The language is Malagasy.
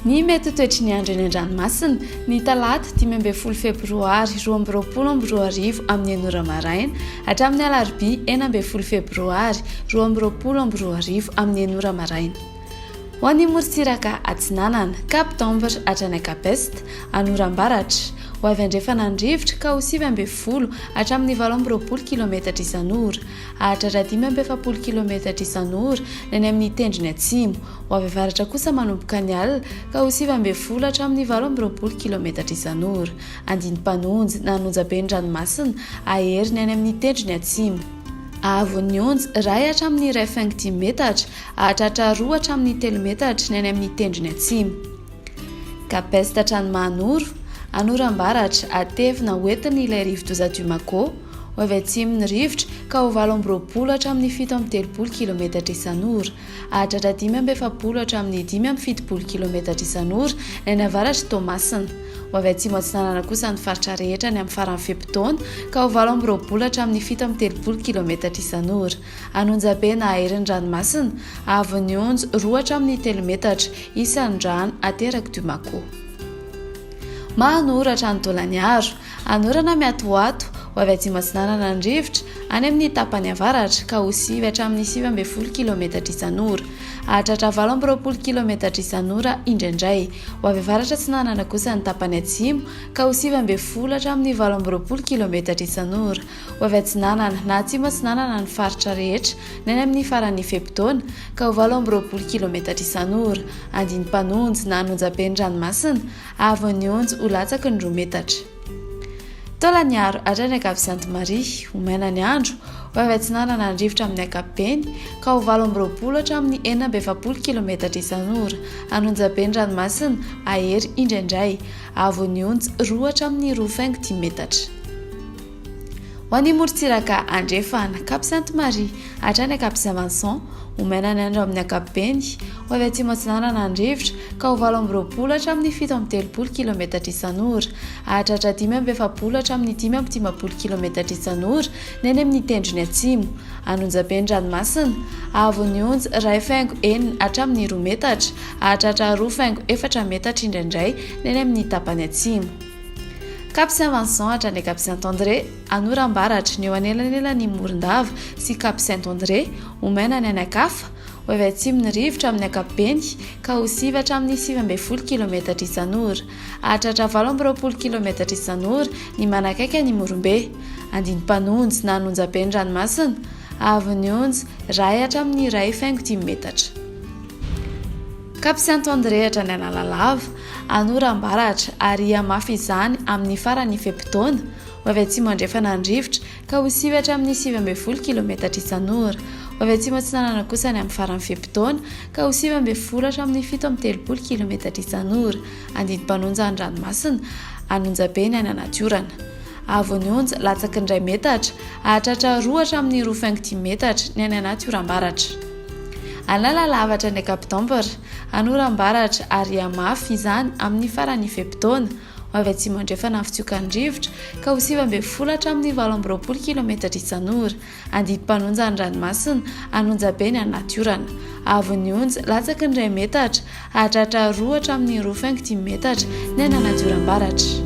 Ny mety ho toetry ny andro eny an-dranomasina, ny talata 15 febroary 2022 amin'ny enina ora maraina hatramin'ny alarobia 16 febroary 2022 amin'ny enina ora maraina. Ho an'ny morontsiraka atsinanana, Cap d'Ambre hatrany Cap Est, Anorambaratra, ho avy andrefana ny rivotra ka ho 19 hatramin'ny 28 kilometatra isan'ora, hahatratra 45 kilometatra isan'ora ny any amin'ny tendrony atsimo. Ho avy avaratra kosa manomboka ny alina ka ho 19 hatramin'ny 28 kilometatra isan'ora. Andinimpanonjy na an'onjabe ny ranomasina hahery ny any amin'ny tendrony atsimo. Haavon'ny onja, iray hatramin'ny 1,5 metatra, hahatratra roa hatramin'ny telo metatra ny any amin'ny tendrony atsimo. Cap Est hatrany Mahanoro, Anorambaratra, hatevina hoentin' ilay rivodoza Dumako, ho avy atsimo ny rivotra ka ho 28 hatramin'ny 37 kilometatra isan'ora. Hahatratra 45 hatramin'ny 75 kilometatra isan'ora ny any avaratr'i Toamasina. Ho avy atsimo atsinanana kosa ny faritra rehetra any amin'ny faran'ny fe-potoana ka ho 28 hatramin'ny 37 kilometatra isan'ora. An'Onjabe na herin'ny ranomasina, haavon'ny onja roa hatramin'ny telo metatra, isan'ny rano aterak'i Dumako. Mahanoratra any Taolagnaro, hanorana miatoato, ho avy atsimo atsinanana ny rivotra, any amin'ny tapany avaratra, ka ho sivy hatramin'ny 19 kilometatra isan'ora. Hahatratra 28 kilometatra isan'ora indraindray. Ho avy avaratra atsinanana kosa ny tapany atsimo, ka ho 19 hatramin'ny 28 kilometatra isan'ora. Ho avy atsinanana na atsimo atsinanana ny faritra rehetra ny any amin'ny faran'ny fe-potoana, ka ho 28 kilometatra isan'ora. Andinimpanonjy na an'onjabe ny ranomasina, haavon'ny onjy ho latsaky ny roa metatra. Taolagnaro hatrany Cap Sainte Marie, ho maina ny andro, ho avy atsinanana ny rivotra amin'ny ankapobeny, ka ho 28 hatramin'ny 46 kilometatra isan'ora. An'onjabe ny ranomasina, hahery indraindray. Haavon'ny onjy roa hatramin'ny roa faingo dimy metatra. Ho an'ny morontsiraka andrefana, Cap Sainte Marie, hatrany Cap Saint Vincent, ho maina ny andro amin'ny ankapobeny, ho avy atsimo atsinanana ny rivotra, ka ho 28 hatramin'ny 37 kilometatra isan'ora. Hahatratra 45 hatramin'ny 55 kilometatra isan'ora ny any amin'ny tendrony atsimo. An'Onjabe ny ranomasina, haavon'ny onja iray faingo enina hatramin'ny roa metatra, hahatratra roa faingo efatra metatra indraindray ny any amin'ny tapany atsimo. Cap Saint Vincent hatrany Cap Saint André, Anorambaratra, ny eo anelanelan'i Morondava sy Cap Saint André, ho maina ny any an-kafa, ho avy atsimo ny rivotra amin'ny ankapobeny ka ho sivy hatramin'ny 19 kilometatra isan'ora. Hahatratra 28 kilometatra isan'ora ny manakaiky an'i Morombe. Andinimpanonjy na Anonjabe ny ranomasina, haavon'ny onja, iray hatramin'ny iray faingo dimy metatra. Cap Saint André hatrany Analalava, Anorambaratra ary hihamafy izany amin'ny faran'ny fe-potoana, ho avy atsimo andrefana ny rivotra ka ho sivy hatramin'ny 19 kilometatra isan'ora. Ho avy atsimo atsinanana kosa ny amin'ny faran'ny fe-potoana ka ho 19 hatramin'ny 37 kilometatra isan'ora. Andidim-panonja ny ranomasina, an'Onjabe ny any anaty orana. Haavon'ny onja latsaky ny iray metatra, hahatratra roa hatramin'ny roa faingo dimy metatra ny any anaty oram-baratra. Analalava hatrany Cap-d'Ambre, Anorambaratra ary hihamafy izany amin'ny faran'ny fe-potoana. Ho avy atsimo andrefana ny fitsiokan'ny rivotra ka ho 19 hatramin'ny 28 kilometatra isan'ora. Andidim-panonja ny ranomasina, an'onjabe ny anaty orana. Haavon'ny onja latsaky ny iray metatra, hahatratra roa hatramin'ny roa faingo dimy metatra ny any anaty oram-baratra.